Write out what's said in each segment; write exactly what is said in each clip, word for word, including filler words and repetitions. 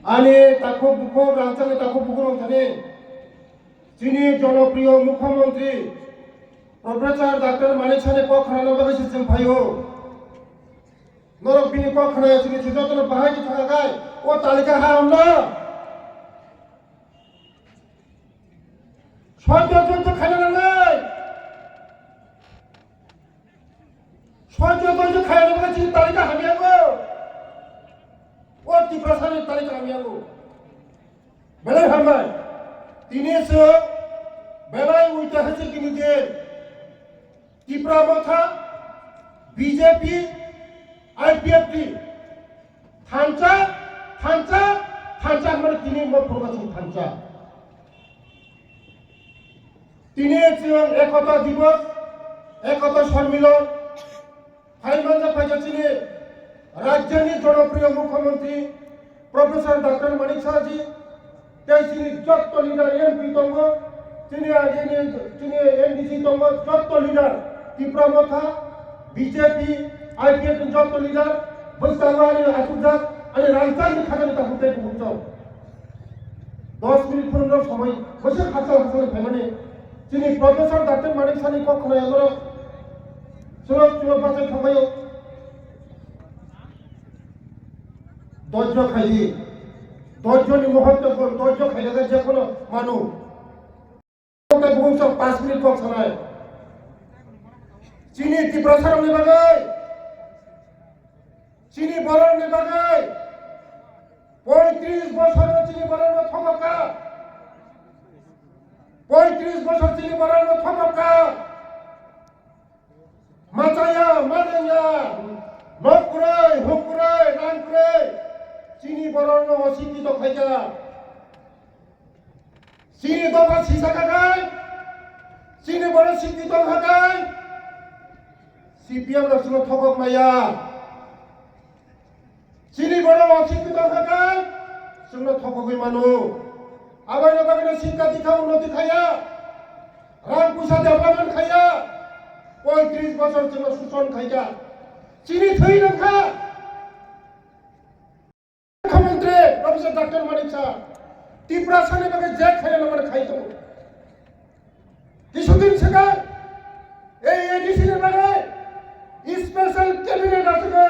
Ani takhuk bukhuk rangchakni takhuk bukhuk rok thani chini jonopriyo mukhyamantri Professor Doctor Manik Sahni kok khnana bagwi se chwng phaio. Norok bini kok khnaya sini se jotono bahai khe thangkha khai o talika ha hamna. Sojjo sojjo khaina nangnai. Sojjo sojjo khaina nangnai chini talika hamya go. O Tiprasani talika hamya go. Belai hambai. Tini se belai uita hase kini je. Tipra Motha, B J P, I P F T, thansa, thansa, thansa hwnmani tini mo phurba chwng thansa. Tini chwng Ekota Divos, Ekota Sormilon, hai manja phaikha chini rajyoni jonopriyo mukhyamantri Professor Doctor Manik Saha ji, tei chini jotto leader M P tongo, chini agini, chini M D C tongo, jotto leader Tipra Motha, B J P, I P F ni jotto leader, bwskango ani achukjak, ani rangchakni khajani takhuk tei bukhuk chong. Dos minute phone rok somoi, bwswk hachal hachal phaimani, chini Professor Doctor Manik Sahni kok khwnaya norok, chwrwk chwrwk bachai thangbaio. Dojjo khaidi, dojjoni muhurto gun, dojjo khaida je kono manu. Kok ta bugum sok pas minute kok sanai. Chini Tiprasa rokni bagwi, chini borokni bagwi, poitris bosor chini borokno thokokha. Poitris bosor chini borokno thokokha. Machaya, manaya, nok kwrwi, huk kwrwi, rang kwrwi, chini borokno osikito khaikha. Chini dopha sisakha khai, chini borok sikito wngkha khai, C P M rok chwngno thokok maya. Chini borok osikito wngkha khai, chwngno thokogwi mano. Abaino bagwino sikka dikha unnoti khaya, rang puisa development khaya, poitris bosor chwngno suson khaikha. Chini thwi nangkha. Mukhyamantri Professor Doctor Manik Saha Tiprasani bagwi je khaina nangmani khai tongo. Kisudin swkang ei A D C ni bagwi special cabinet achugwi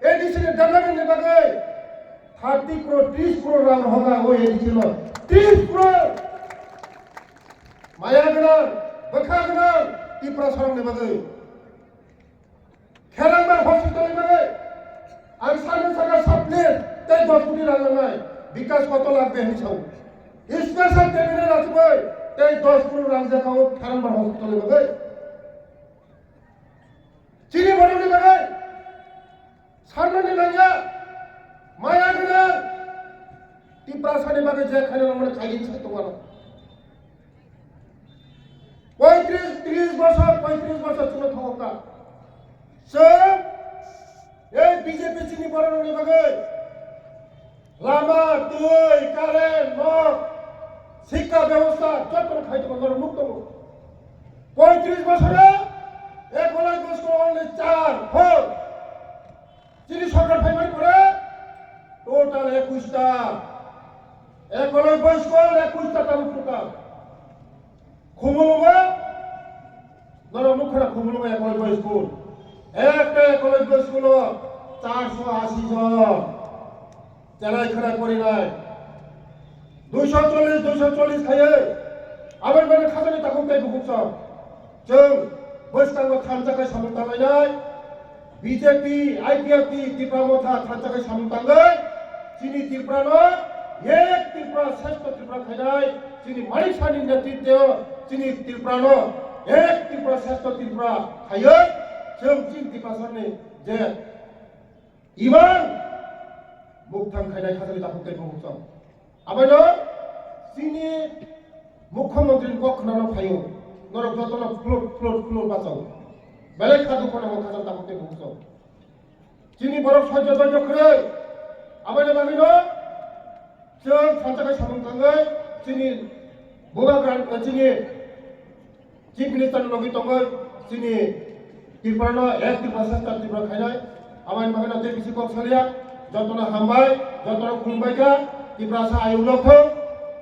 A D C ni development ni bagwi thirty crore, tris crore rang rohorkha o A D C no. Tris crore! Maya gwnang, bwkha gwnang Tiprasarokni bagwi. Kherangbar hospital ni bagwi ang sano saka sub place tei dos koti rang nangnai, Bikash koto lagbe hinwi sao. Special cabinet achugwi tei dos crore rang jakha o Kherangbar hospital ni bagwi. Chini borokni bagwi sanmani nangya, maya gwnang, Tiprasani bagwi je khaina nangmani khaidi se tongmano. Poitris, tris bosor, poitris bosor chwngno thokokha. Chwng ei B J P chini bororokni bagwi lama, twi, current, nok, sikka bebosta jotono khai tongo, norok nuk tongo. Poitris bosoro Ekologya school only char, four. Chini sorkar phaimani pore total ekush ta. Ekologya school ekush ta tabuk total. Khumulwngo, norok nukha na Khumulwngo Ekologya school. Ekta Ekologya school o charso ashi jon. Chelai khwrai porinai. Duiso chollish, duiso chollish khaiwi. Aboni bagwi khajani takhuk tei bukhuk chwng. Chwng bwskango thansa khai samung tanglainai. B J P, I P F T, Tipra Motha thansa khai samung tangwi. Chini Tripura no ek Tripura, shrestho Tripura khainai. Chini Manik Sahni netritwo chini Tripura no ek Tripura, shrestho Tripura khaiwi. Chwng chini Tiprasani je Iman mukthang khainai khajani takhuk tei bukhuk chwng. Abaino chini mukhyamantri ni kok khwnano phaio. Norok jotono float, float, float bachao. Belai kha dukho nango khajani takhuk tei bukhuk chwng. Chini borok sojjo doijo kwrwi. Abaino bagwino chwng thansa khai samung tangwi chini bubagra, chini Chief Minister ni logi tongo chini Tripura no ek Tripura sesta Tripura khainai. Aboni bagwi no tei bisi kok saliya. Jotono hambai, jotono khulumbai kha, Tiprasa ayuk lok thung,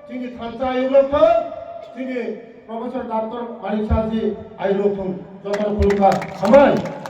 chini thansa ayuk lok thung, chini Professor Doctor Manik Saha ji ayuk lok thung, jotono khulum kha, hambai.